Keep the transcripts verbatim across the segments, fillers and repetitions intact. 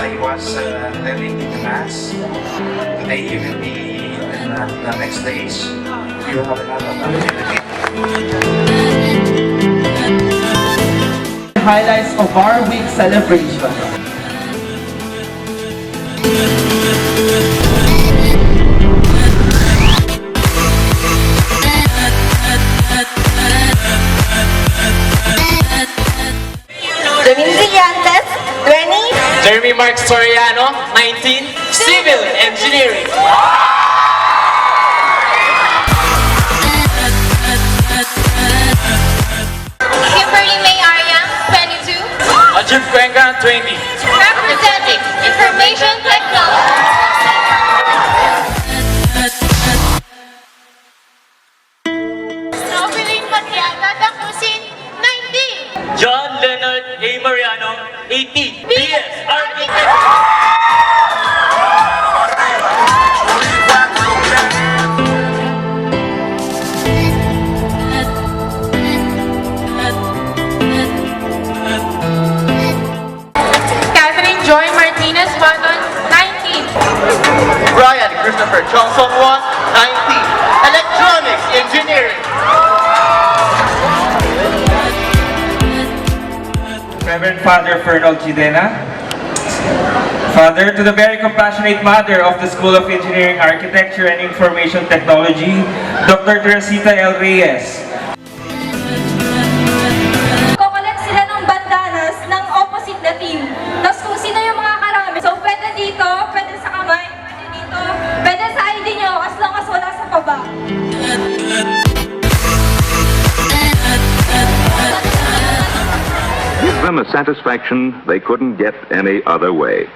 He was uh, attending the mass. Today he will be in uh, the next days. You have another opportunity. Highlights of our week celebration. Janine Brillantes, twenty. Jeremy Mark Soriano, nineteen. Civil Engineering. Kimberly May Ariang, twenty-two. Ajun Cuenca, twenty. Representing Information Technology. Rofelyn Matiaga, Dacusin, ninety. John Leonard A. Mariano, eighty. P S Architect. Catherine Joy Martinez Patton, nineteen. Brian Christopher Chongson Won, nineteen. Electronics Engineering. Reverend Father Fernald Chidena, Father to the very compassionate mother of the School of Engineering, Architecture, and Information Technology, Doctor Teresita L. Reyes. Ko-collect sila ng bandanas ng opposite na team. Tapos kung sino yung mga karami. So, pwede dito, pwede sa kamay, pwede dito, pwede sa I D nyo, as long as wala sa baba. Give them a satisfaction they couldn't get any other way.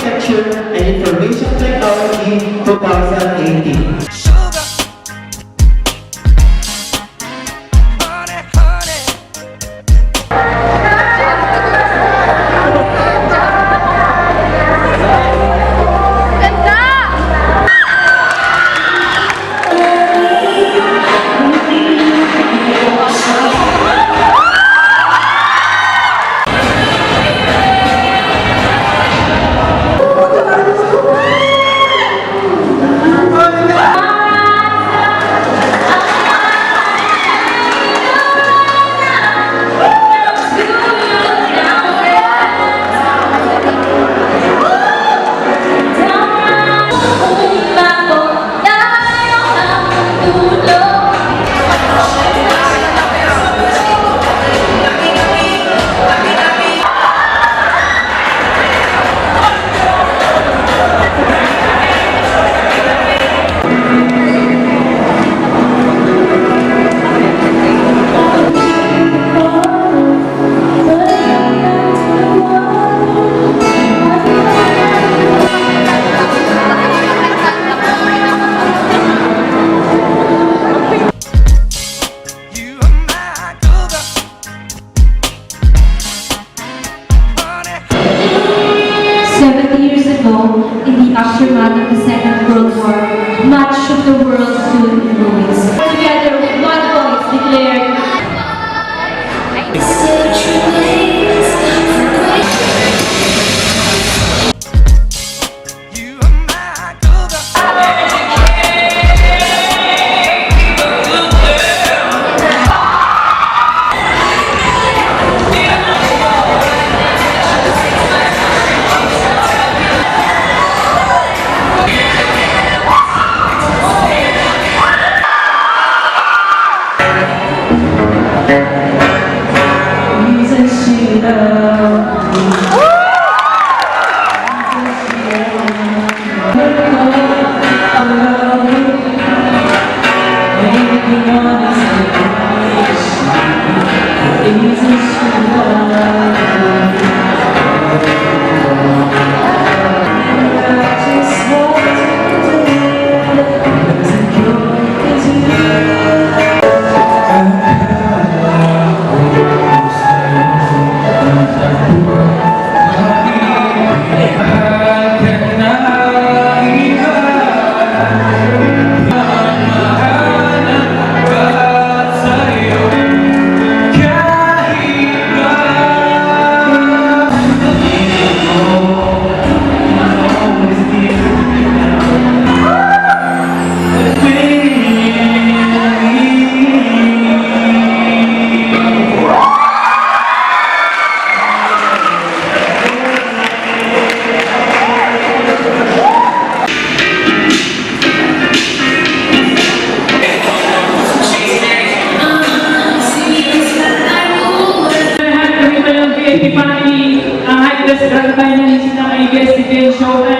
Architecture and Information Technology two thousand eighteen. Seventy years ago, in the aftermath of the Second World War, much of the world stood in ruins. Together with one voice declared, Ang high press, grabe tayo ng isip ng A B S Defense Show.